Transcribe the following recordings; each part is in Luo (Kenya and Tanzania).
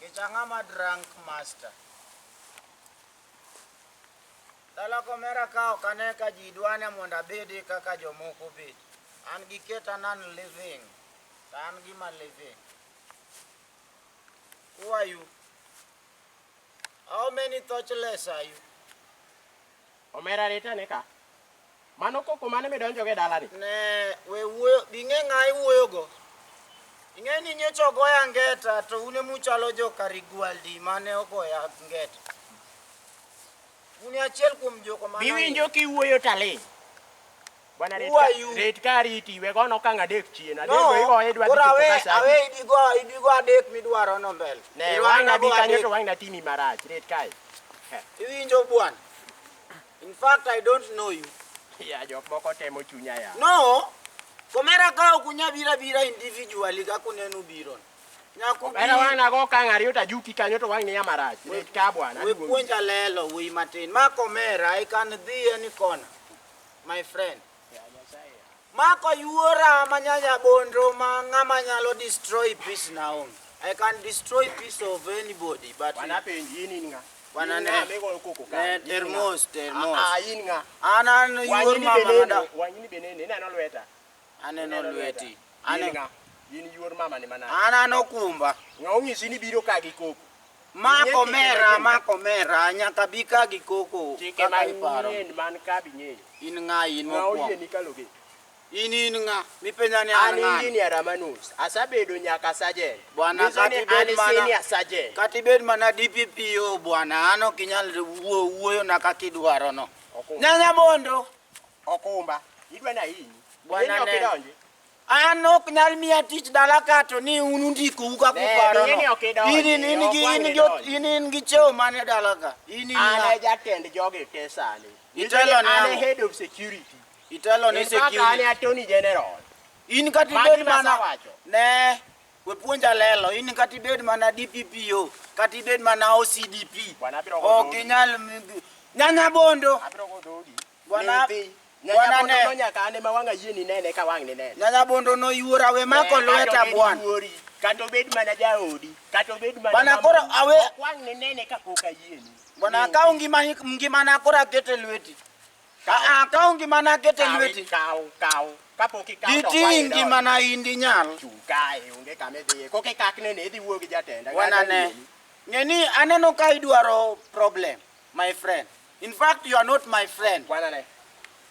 Kech ang'ama drunk master. Dala komera ka ok ane ka ji dwana mondo abedi kaka jomoko bet. An giketa non living. To an gima living. Who are you? How many touchless are you? Omera ritane ka. Mano koko mane midonjogo e dalani? Ne, we wuoyo, bing'e ng'a iwuoyogo. Ing'e ni nyocha ogoya ngeta to un emuchalo jo Karigwaldi mane ogoya ngeta. Un e achiel kuom joko mane Biwinjo kiwuoyo taling'. Bwana rit Who are ka, you? rit ka ariti, we gono okang' adek chien. Adek No, go igoye idwa dhi koro chopo awe, ka sa adi. awe ibigo, ibigo adek midwaro no mbele. Ne, Idwaro wang' abi nago kanyo adek. to wang' natimi marach. Rit kae. Iwinjo bwana. In fact, I don't know you. Ya jok moko temo chunya ya. No, komera ka ok unya bira bira individually kaka uneno biro. Nyaka ubi- Omera wang' nago okang' ariyo to ajuki kanyo to wang' niya marach. Rit ka bwana. We aduogi. puonja lelo wuoyi matin. Ma komera, I can dhi any corner, my friend. Ya, Nyasaye ya. Mako yuora manyanya bondo ma ng'ama nyalo destroy peace na onge. I can destroy peace of anybody but Bwana penji in in ng'a? Bwana In ne. ng'a migoyo koko ka? Ne, In ng'a? termos, termos. Ah, ah, in ng'a? An an yuor Wang'ini be mama neno, mada. wang'ini be neno, ineno lweta. Aneno lweti. In Ane- ng'a? In yuor mama ni manade? An an okumba. Ng'a onyisi ni biro ka gi koko? Mako mera, mako mera, nyaka bi ka gi koko Chike kaka iparo. manyien man ka bing'eyo. In ng'a in Ng'a mokwongo? oyieni kalo gate? In in ng'a? Mipenja ni an An ng'a? engineer Ramanus, asabedo nyaka sergeant. Bwana, Nyiso ni kata ibed an mana- senior sergeant. Kata ibed mana DPPO bwana, an ok inyal wuo wuoyona kaka idwaro no. Okumba. Nyanya bondo, Okumba. Idwa ni ahinyi. Bwana Ing'e ni ok ne. idonji? an ok nyal miya tich dala ka to ni un undikou kaka Ne, uparo ing'e ni no. ok idonji, In in in ok gi wang' in gi idonji. in in gi cheo mane dala ka. In in An ng'a? e jatend jogi te sani. Nyiso ni Itelo ne An e ang'o? head of security. Itelo ne In fact, an e security. attorney general. In kata Magi ibed mana masawacho. ne we puonja lelo in kata ibed mana DPPO kata ibed mana OCDP Bwana abiro go ok dhogi. inyal nyanya bondo Abiro go dhogi. Bwana- Ling thi. bwana Nyanya ne. bondo no nyaka an ema wang' ayie ni nene ka wang' ni nene. nyanya bondo noyuora we mako Ne, lweta kata obed bwana yuori, Kata obed mana jaodi, kata obed mana Bwana, mamau, koro awe- ok wang' ni nene kapok ayieni. bwana Ling akaw ngima ngimana koro akete lweti akaw ngimana akete Kaw, lweti kaw, kaw. Kapok ikaw to diti ok wang' idonji. ngimana in dinyal Chung' kae, onge kama idhiye. Kok ikakne ne idhi wuo gi jatenda. bwana Ng'ato ne oyieni. ng'e ni aneno ka idwaro problem my friend in fact you are not my friend Bwana ne.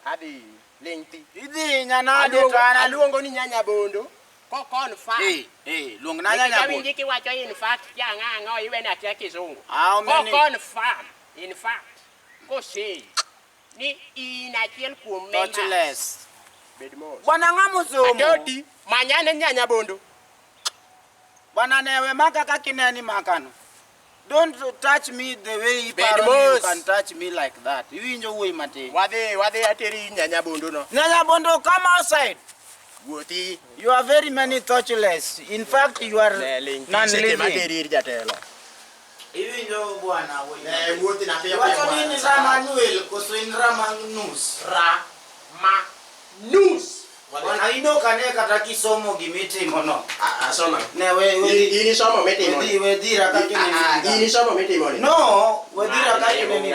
Adhi ling' thi. idhi hinya nade to Aluongo, an aluongo ni nyanya bondo. Ko confirm. Eh, eh, luong na nyanya bondo. Awinji kiwacho in fact kia ang'o ang'o iwene akia kizungu. How many? Ko confirm, in fact, kosei ni in achiel kuom members. Touchless. Bed mos. Bwana ng'ama osomo. Atoti, manyane nyanya bondo. Bwana newe maka kaka ineni makano. Don't touch me the way Bed iparo ni you mos. can touch me like that. Iwinjo wuoyi matin. Wadhi, wadhi ateri nyanya bondo no. Nyanya bondo come outside. Wuothi. You are very many touchless. In fact you are Ne ling' thi non seche living. materi ir jatelo. Iwinjo bwana wuoyi. Ne wuothi na piyo Iwacho ni in Ramanuel koso in Ramanus. Ra ma nus. Bwana in ok ane kata kisomo gimitimo no. Asoma. Ne we we In isomo mitimo. wedhi wedhira kaka ineni. In isomo mitimo ni. No, wedhira kaka ineni.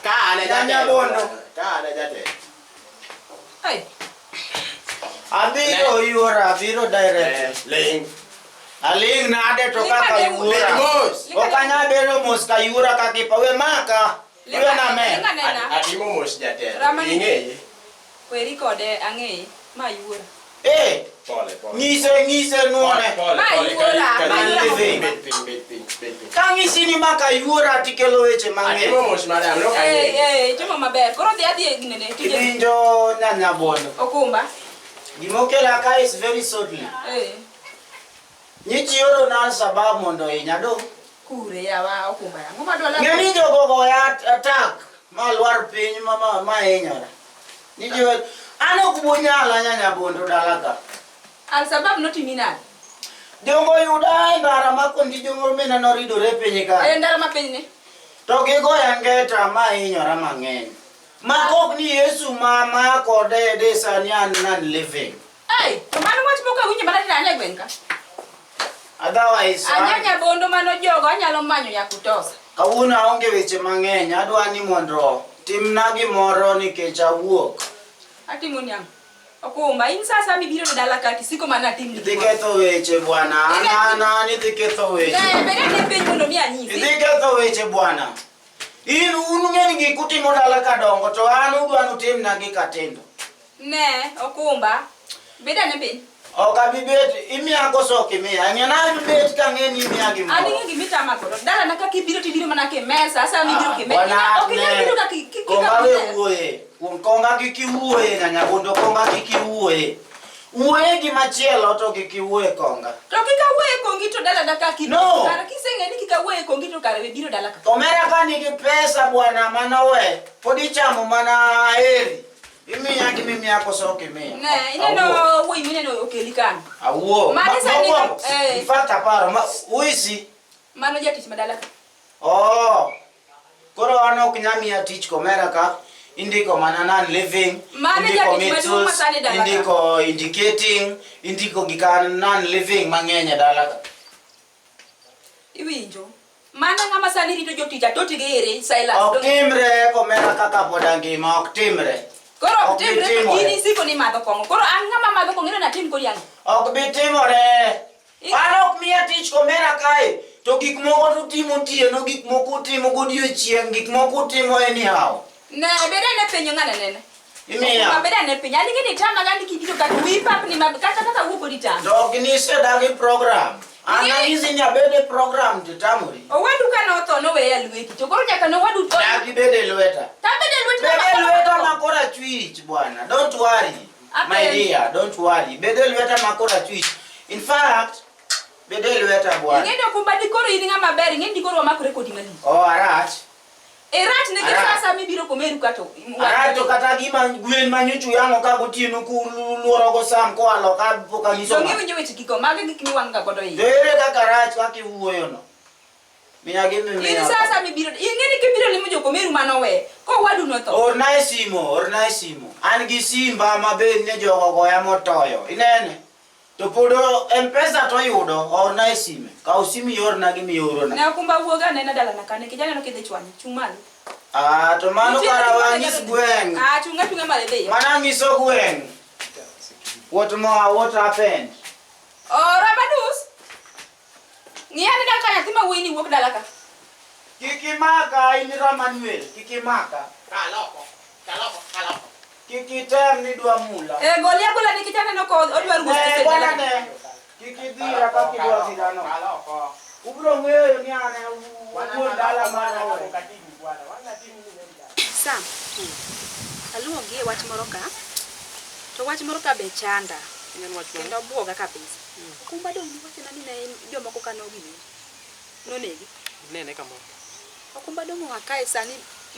Ka an e Nyanya jatelo. bondo. Ka an e jatelo. Hey, Abiro yuora, abiro direct. Ling. Aling nade to Ling kaka ane yuora. Ling mos. Ok anyal bedo mos ka yuora kaka ipa. We maka. Iwe na me. Linga nena. Atimo mos jatelo. Ramani. Ing'eye. Weri kode ang'eye. Ma yuora. Eh, Pole pole. ng'ise ng'ise nuone. Pole Ma pole. yuora, kari- ma kari- yuora. Bed piny, bed piny, bed piny. Ka ng'isi ni maka yuora tikelo weche mang'eny. Atimo mos madam, nok Eh, ang'eyo. eh, timo maber. Koro dhi adhi e ginene. Tije. Iwinjo nyanya bondo. Okumba. Gimokela ka is very shortly. Eh. Nyichi oro na Al-Shabaab mondo ohinya do. Kure yawa okumba. Ang'o madwa Ng'e ni jogo goya attack ma lwar piny ma ma, ma hinyora. Ni jo an ok bunyala nyanya bondo dala ka. Al-Shabaab notimi nade? Jogo yuda e ndara ma kondi jogo mina noridore piny ka. E ndara ma piny ni. To gigoya ngeta ma hinyora mang'eny. Ma kok ni Yesu ma ma kode de sani an non living. Ei, to mano wach mok awinjo mana tinane e gweng' ka. Otherwise, Anyanya bondo mano jogo anyalo manyo nyakutosa. Kawuono aonge weche mang'eny, adwa ni mondo timna gimoro nikech awuok. Atimo ni ang'o? Okumba, in sasa mibiro e dala ka tisiko mana atim ni Idhi ketho weche bwana, an an idhi ketho weche. Ne, bed ane piny mondo mi anyisi. Idhi ketho weche bwana. In un ng'eni gik utimo dala ka dongo to an udwa nutimna gik atindo. Ne, okumba. Bed ane piny. Ok abi bet, imiya koso ok imiya. Ng'e na abi bet ka ng'e ni imiya An gimoro. ing'e gima itama godo. Dalana ka kibiro tibiro mana kimesa, sasa mibiro kimesa. Bwana, Ok inyal ne. biro ka ki ki Konga we wuoye. Kuom konga kik iwuoye nyanyabondo konga kik iwuoye. Wuoye gimachielo to kik iwuoye konga. To kik awuoye kongi to dalana ka kibiro. No. Kara kiseng'e ni kik awuoye kongi to kare we biro dala ka. Omera ka nigi pesa bwana manowe, pod ichamo mana heri. Imiya gimimiya koso ok imiya. Ne, ineno wuoyi mineno okeli kano. Awuo. Mane sani Mokwongo, eh. in fact aparo, uisi. Mano jatich ma dala ka. Oh. Koro an ok nyal miya tich komera ka indiko mana non living, Mane indiko jatich maduong' ma measles, sani dala ka. indiko indicating, indiko gika non living mang'eny e dala ka. Iwinjo. Mano ng'ama sani rito jotich atoti gi ere Silas. Ok timre komera kaka pod angima, ok timre. Koro ok Ok bi timre to timore. in isiko ni madho kong'o. Koro an ng'ama madho kong'o ineno natim kodi ang'o? Ok bi timore. An ok miya tich komera kae, to gik moko tutimo otieno, gik moko utimo godiochieng', gik moko utimo anyhow. Ne, bed ane piny ng'ane nene. Imiya. Bed ane piny. An ing'e ni tama gani kibiro kata wiyi papni ma kata kaka wuok kodi tama. To ok nisedagi program. An anyisi ni abed e program to tamori. Owadu ka notho noweya lweti. To koro nyaka nowadu tho. Dagi bed e lweta. Tabed e lweti. Bed e lweta ma korachwich bwana. Don't worry. My Apenjo. dear, don't worry. Bed e lweta ma korachwich. In fact, bed e lweta bwana. Ing'e ni okumba dikoro in ng'ama ber, ing'e ni dikoro wamakore kodi malich. Oh, arach. Irach nikech Arach. sasa mibiro komeru ka to. Arach to kata gima gwen manyocha uyang'o ka gotieno kuluorogo sam koa loka pok anyiso Donge ng'ato. iwinjo weche gigo, mago e gik miwang'o ga godo To iye. ere kaka rach kaka iwuoyono? Miya gima In imiya. sasa mibiro, ing'e ni kibiro limo jokomeru manowe, kowadu notho. Orna e simo, orna e simo. An gi simba ma be ne jogo goya motoyo. Inene? To pod M-Pesa to yudo, orna e sime. Kaw simi iorna gima iorona. Ne okumba wuog anena dalana ka nikech aneno kidhi chwanye, chung' malo. Ah, to mano Nitie kara gima wanyis nyalo dhi. gweng'. Ah, chung' achung'a malo idhiyo. Mana nyiso gweng'. What more, what happened? Oh, Ramadus. Ng'i ane dala ka nyathi ma wuoyi ni wuok dala ka. Kik imaka in Ramanuel, kik imaka. Kaloko, kaloko, kaloko. Kik item ni dwa mula. Eh, gole agola nikech aneno ka odwaro wuok Ne, e bwana dala. ne. Kik idhira kaka idwa dhirano. Kaloko. Ubiro ng'eyo ni an e wuon dala mar Owe. Sam, aluongi e wach moro ka, to wach moro ka be chanda, kendo buoga kabisa. Okumba dong' niwachona ni ne en jomoko ka nogini, nonegi. Nene kamoro. Okumba dong' oa kae sani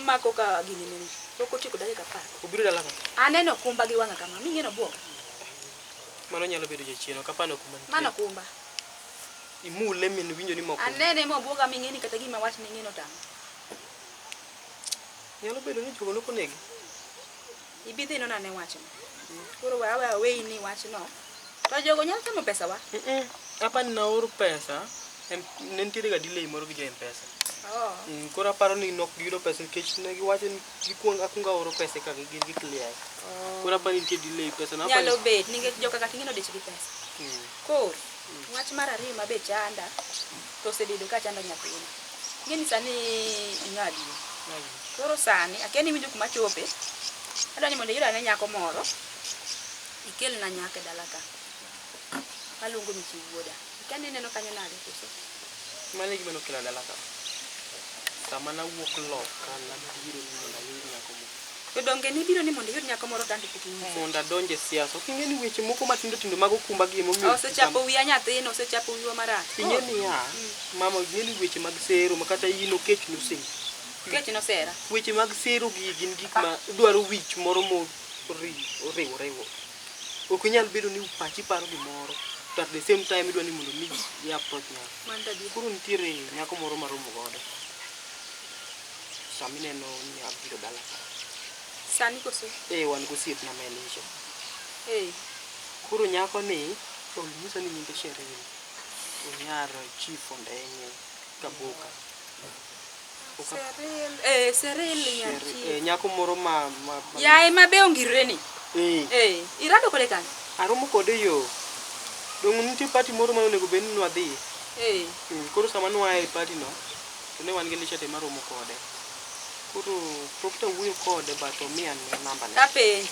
mako ka gini nene, pok otieko dakika apar. Obiro dala ka. Aneno okumba gi wang'a kama, ming'e nobuoga. Mano nyalo bedo jachien, ok apani okumba nitie. Mano okumba. Imule min winjo ni moko. Anene mobuoga ming'e ni kata gima wach ning'e notama. Nyalo bedo ni jogo nokonegi. Ibi dhi non ane wachno. Koro we aweya aweyi ni wachno. To jogo nyalo chamo pesawa. Apani naoro pesa, ne nitiere ga delay moro gi jo M-Pesa. Oh. Koro aparo ni nok giyudo pesa nikech ne giwacho ni gikuong akuong aoro pesa eka gin gi clear. Koro apani nitie delay pesa no apani. Nyalo bet nikech joka kata ing'e nodich gi pesa. Koro, wach mar ariyo ma be chanda, to osebedo ka chando nyathina. Ing'e ni sani ing'adi. Koro sani, akia ni iwinjo kuma chope. Adwa ni mondo iyud ane nyako moro, ikelna nyako e dala ka. Aluongo ni chi wuoda. Akia ni ineno kanyo nade koso? Mano e gima nokela dala ka. Sama nawuok loka nabiro ni mondo ayud nyako moro. To donge nibiro ni mondo iyud nyako moro to anto pok inyisa. Mondo adonj e siasa. Ok ing'e ni weche moko matindo tindo mag okumba gi emomiyo Osechapo wiya nyathino, osechapo wiwa marach. Ing'e niya, mama ing'e ni weche mag sero ma kata in okech noseri. Kech nosera. Weche mag sero gi gin gik ma dwaro wich moro mo oriwo riwo. Ok inyal bedo ni pachi paro gimoro to at the same time idwa ni mondo mi i approach nyako. Mano to adier. Koro nitiere nyako moro maromo godo. Sama ineno ni abiro dala ka. Sani koso? Eh, wan gosiepna ma Elisha. Eh. Koro nyako ni onyisa ni nyinge Sherin. Onyar Chief Ondeng'e Kaboka. Seril, eh, Seril nyar Sher- chief. eh, nyako moro ma, ma, ma Yaye ma be ongirre ni. Eh, Eh, irado kode kanye? aromo kode yo. Dong' nitie party moro ma onego bed ni nwadhi. Eh, Koro sama nwa e party no, to ne wan gi lichate maromo kode. Koro pok tawuoyo kode but omiya namba ne. tapenji.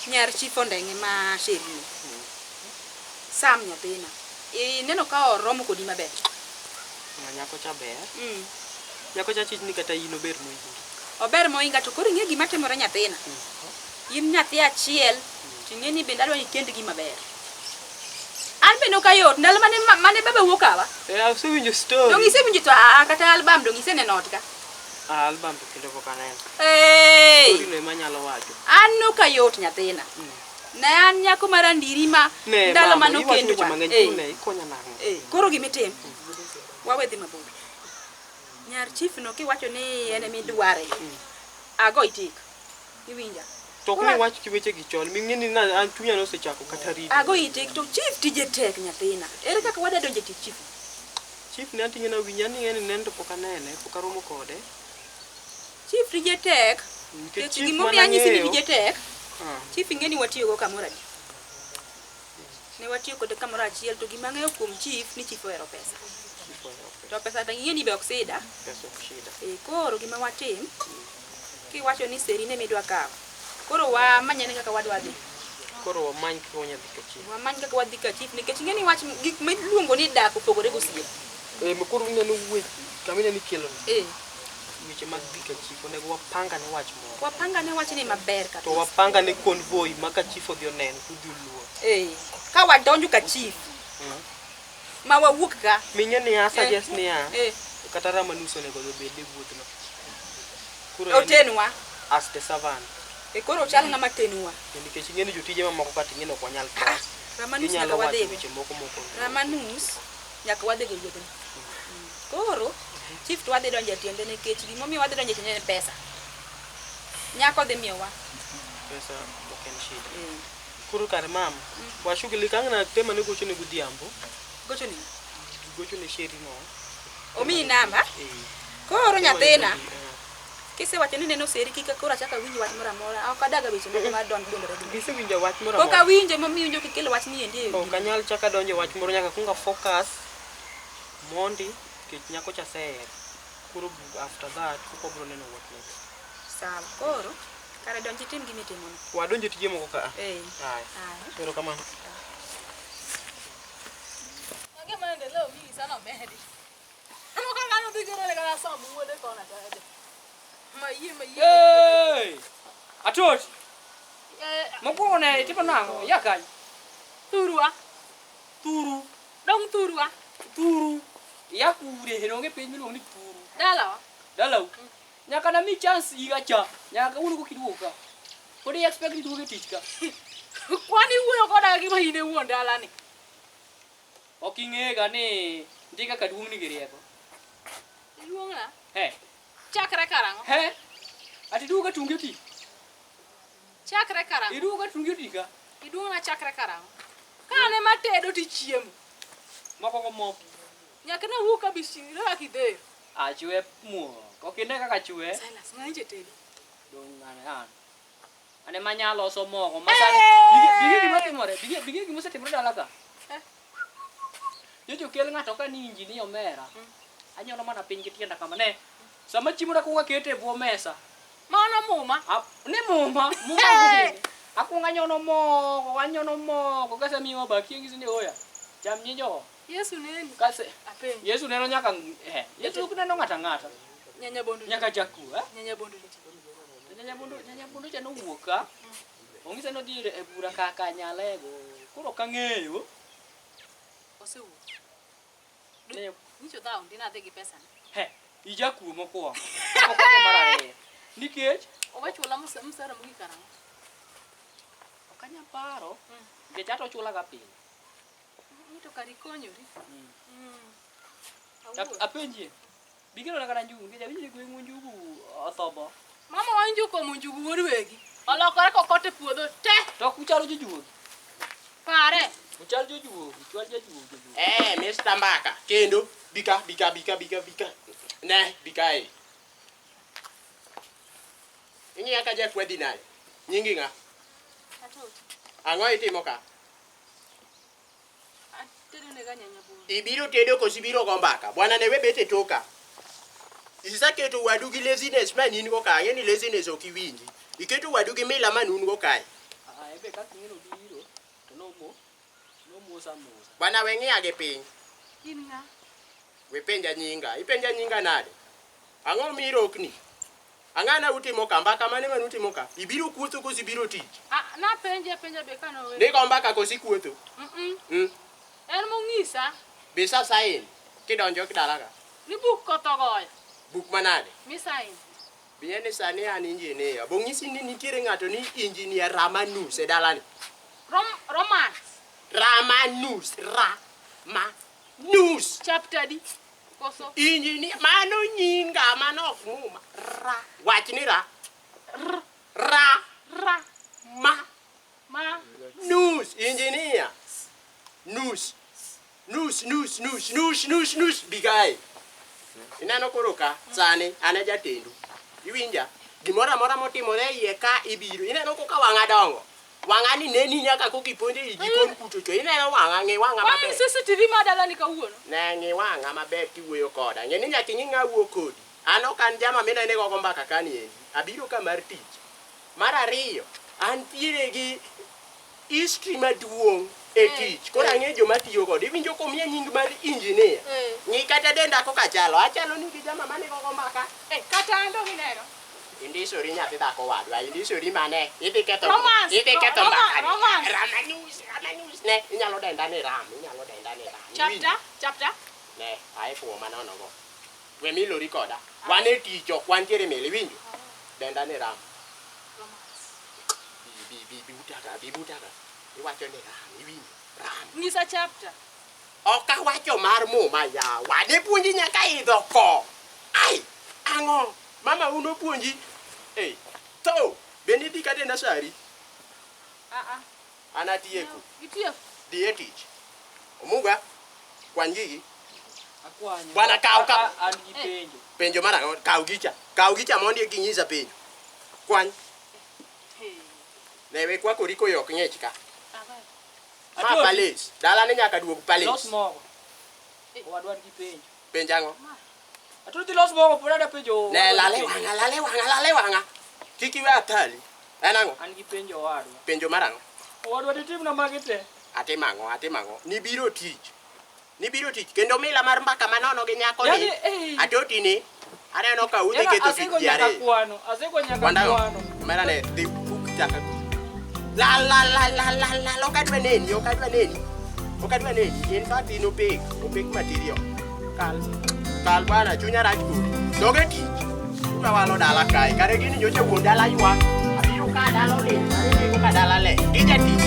Nyar chief Ondeng'e ma Sherine. Sam nyathina. Ineno ka oromo kodi maber. Ma nyako cha ber. Mm. Nyako cha chich ni kata in ober mohingi. Ober mohinga to koro ing'e gima timore nyathina. In nyathi achiel, to ing'e ni bende adwa ni ikend gi maber. An bende ok ayot, ndalo mane mane baba wuok kawa. Eh, asewinjo story. Dong isewinjo to a kata album dong iseneno ot ka. Ah, album to kendo pok aneno. Hey! Story no ema anyalo wacho. An ok ayot nyathina. Ne an nyako mar andiri ma Ne, ndalo mama, mane iwacho weche okendwa. mang'eny Eh. koro ne ikonya nang'o? Eh, koro gimitim wawe dhi mabor. Nyar chief no kiwacho ni en emidware. Ago itik. Iwinja. To ok ni wach weche gi chon, ming'e ni na an chunya nosechako kata rito. Ago itik to chief tije tek nyathina. Ere kaka wadwa donjo e tich chief? Chief ne anting'e na winja ni en neno to pok anene, pok aromo kode. Chief tije tek. Nikech Nikech chief gimomiyo anyisi ni manang'eyo- tije tek, Ah, chief ing'e ni watiyogo kamoro adi. Ne watiyo kode kamoro achiel to gima ang'eyo kuom chief ni chief ohero pesa. chief ohero pesa, To pesa to ing'e ni be ok sida. pesa ok shida. E, koro gima watim, kiwacho ni seri ne midwa kawo. Koro wamanyane kaka wadwa dhi. Koro wamany kaka wanyalo dhi ka chief. Wamany kaka wadhi ka chief nikech ing'e ni wach gik miluongo ni dak opogore gosiep. Eh, ma koro ineno weche kama ineno ikelo ni Eh, weche mag dhi ka chief onego wapangane wach moro. wapangane wachni maber To kabisa. wapangane convoy ma ka chief odhi oneno to odhi oluor. Eh, ka wadonjo ka chief ma wawuok ka. Ming'e niya, suggest niya, Eh, kata Ramanus onego obed e wuodhno. Koro en otenwa. as the servant. E koro ochal ng'ama tenwa. Nikech ing'e ni jotije mamoko kata ing'e ni ok wanyal Ah, trust. Ramanus Ginyalo nyaka wacho wadhigo. weche moko moko. Ramanus nyaka wadhigo e wuodhno. Koro chief to wadhi donjo e tiende nikech gimomiyo wadhi donjo e tiende en pesa. Nyako dhi miyowa. Pesa ok en shida. Eh, Koro kare mama, washughulika ang' na tema ne gochone godhiambo, gocho ni. gochone sheri no. Omiyi namba. Eh. Koro nyathina, Eh. kisewacho ni neno seri kik koro achak awinj wach moro amora. Ok adaga weche moko mar don dondore. Gisewinjo wach moro Pok amora. awinjo momiyo iwinjo kikelo wach ni endi. e Ok anyal chako adonjo e wach moro nyaka kuong a focus mondi nikech nyako cha asehero. Koro after that koka wabiro neno what next. Sawa. Koro kare donj itim gima itimono. Wadonjo e tije moko ka. a. Eh. Aya. Aya. Erokamano. Mage maendeleo mingi sana omedi. Aneno ka ng'ano dhi gero ne kata somb wuode kona kacha. Mayie mayie. Hey! Atoti, Eh, mokwongo ne itimo nang'o? Ya kanye? thurwa. Thuru, Dong thurwa. thuru. Ya kure, en onge piny miluongo ni thuru. Dalawa. Dalau. Nyaka nami chance higa cha. Nyaka kawuono koka iduogo ka. Pod i expect ni iduogo e tich ka. Kwani iwuoyo koda ka gima in e wuon dalani. Ok ing'ega ni nitie kaka duong' nigi rieko. Iluongna. He, Chakre karang'o? he. Ati iduogo ka tungi oti. Chakre karang'o? Iduogo ka tungi oti ka. Iduong'na chakre karang'o? Kane matedo tichiemo. Moko go moko. Nyaka nawuok kabisingre kaka idhero. Achwe muok. Ok ine kaka chwe. Silas, ng'ani tedo. Dong' an an. An ema anya loso mogo ma sani. Bige gima timore. Bige gima osetimore dala ka. Eh. Nyocha okel ng'ato ka ni injinia omera. Anyono mana piny gi tienda kama ne. Sama chiemo nakuongo akete e bwo mesa. Mano muma. Ne muma, muma Hey! hey! Akuongo anyono mogo kasemiyo mabaki ang'isi ni oya. Cham nyinjogo. Yesu neni. Kase Apenji. Yesu neno nyaka eh, Yesu ok neno ng'ato ang'ata. Nyanya bondo. Nyaka jakuo, eh? Nyanya bondo nitie. To nyanya bondo cha nowuok ka. Ong'isa ni odhi e bura kaka Nyalego. Koro ok ang'eyo. Osewuok. Ne, Nyicho dhawo ndi nadhi gi pesane. he, ijakuo mokwongo. Kapok odhi mar ariyo. Nikech Owe chula msara mogik karang'o? ok anyal paro. Nikech ato ochula ga pile. Ni to kar ikonyori. Awuoro. Apenjie. Bikelona kata njugu nikech awinjo ni gweng'u njugu othobo. Mama wa njugu omo njugu wuod wegi. Olokore kokote puodho te. To ok uchalo jojuogi. Pare. Uchal jojuogi, chwal jajuogi jojuogi. Eh, Mr. Mbaka, kendo bika bika bika bika bika. Ne, bika e. Ing'iya ka jakwadhi nade? Nyingi ng'a? Atoti. Ang'o itimo ka? Atedo ne ga nyanya bolo. Ibiro tedo koso ibiro go mbaka? Bwana ne we bet e toka. Iseketo wadu gi laziness ma in go ka, ang'e ni laziness ok iwinji. Iketo wadu gi mila ma un go kae. Ah, ebe kaka ing'e nobiro to nomo nomosa mosa. Bwana we ng'iya gi piny. In ng'a? We penja nyinga. Ipenja nyinga nade? Ang'o mirokni? Ang'ana utimo ka? Mbaka mane mane utimo ka? Ibiro kuotho koso ibiro tich? Ah, napenje apenja be ka nowe. Nigo mbaka koso ikuotho? Mm. Mm. En mong'isa Bisa sain kidonjo dala ka. ni buk koth ogoyo Buk manade? misain. Biye ni sani an engineer. Bong'isi ni nitiere ng'ato ni engineer Ramanus e dalani. Rom romance. Ramanus, Ramanus. Chapter di. Koso. Engineer, mano nyinga, mano ok muma. Ra, wach ni ra. R Ra, ra ma, ma nus, engineer. Nus. Nus, nus, nus, nus, nus, nus, bigae. Ineno koro ka, sani, an e jatendu. Iwinja? Gimoro amora motimore e iye ka ibiro. Ineno koka wang'a dongo. Wang'a ni neni nyaka koka iponjo ei jikon kucho cho. Ineno wang'a, ng'i wang'a Kwani maber. CCTV ma dalani kawuono? Ne ng'i wang'a maber kiwuoyo koda. Ng'e ni nyaka ing'i ng'a wuo kodi. An ok an jama minene gogo mbaka ka ni endi. Abiro ka mar tich. Mar ariyo, antiere gi history maduong' e tich. Koro ang'e joma tiyo godo. Iwinjo komiya nying mar engineer. Eh. Ng'i kata denda kaka chalo. Achalo ni gi jama mane gogo mbaka. Eh, kata an dong ineno. Indisori nyathi dhako wadwa, indisori mane. Idhi ketho Romance, idhi ketho mbaka. romance. Ramanus, Ramanus. Ne, inyalo denda ni Ram, inyalo denda ni Ram. Chapter, chapter. Ne, ae fuwo manono go. We milori koda. Wan e tich ok wantiere mel, iwinjo? Denda ni Ram. Bi bi bi bi butaka, bi butaka. Iwacho ni Ram, iwinjo? Ram. Ng'isa chapter. Ok awacho mar muma yawa. Ne puonji nyaka idho ko. Ai, ang'o? Mama un opuonji. Ei, tho, bende idhi kata e nasari? Ah ah. An atieko. Itieko. Dhi e tich. Omuga, kwany gigi. Akwanyo. Bwana, kaw, kaw. An gi penjo. Penjo mar ang'o? Kaw gicha. Kaw gicha mondi eka inyisa penjo. Kwany. Hey. Ne we kwakori koyo ok ng'ich ka. Aga. Ma Atoti. palace. Dalane nyaka duog Los palace. mogo. Owadwa an gi penjo. Penj ang'o? Atoti los mogo pod adwa penjo. Ne lale wang'a, lale wang'a, lale wang'a. Kik iwe athali. En ang'o? An gi penjo owadwa. Penjo mar ang'o? Owadwa ditimna magi te. Atimo ang'o? Atimo ang'o? Nibiro tich. Nibiro tich. Kendo mila mar mbaka manono gi nyako ni. Yaani, eh. Atoti ni. Aneno ka udhi Yaani ketho tich asego ji nyaka ariyo. kwano, asego nyaka Wandago. kwano. Omera ne dhi puk chaka. La la la la la la ok adwa neni, ok adwa neni. Ok adwa neni. In fact in opek, opek material. Kal. Kal bwana chunya rach kodi. Dog e tich. Udwa walo dala kae. Kare gini nyocha wuon dala ywak. Abiro ka dala oling. Abiro ka dala le. Tija tich.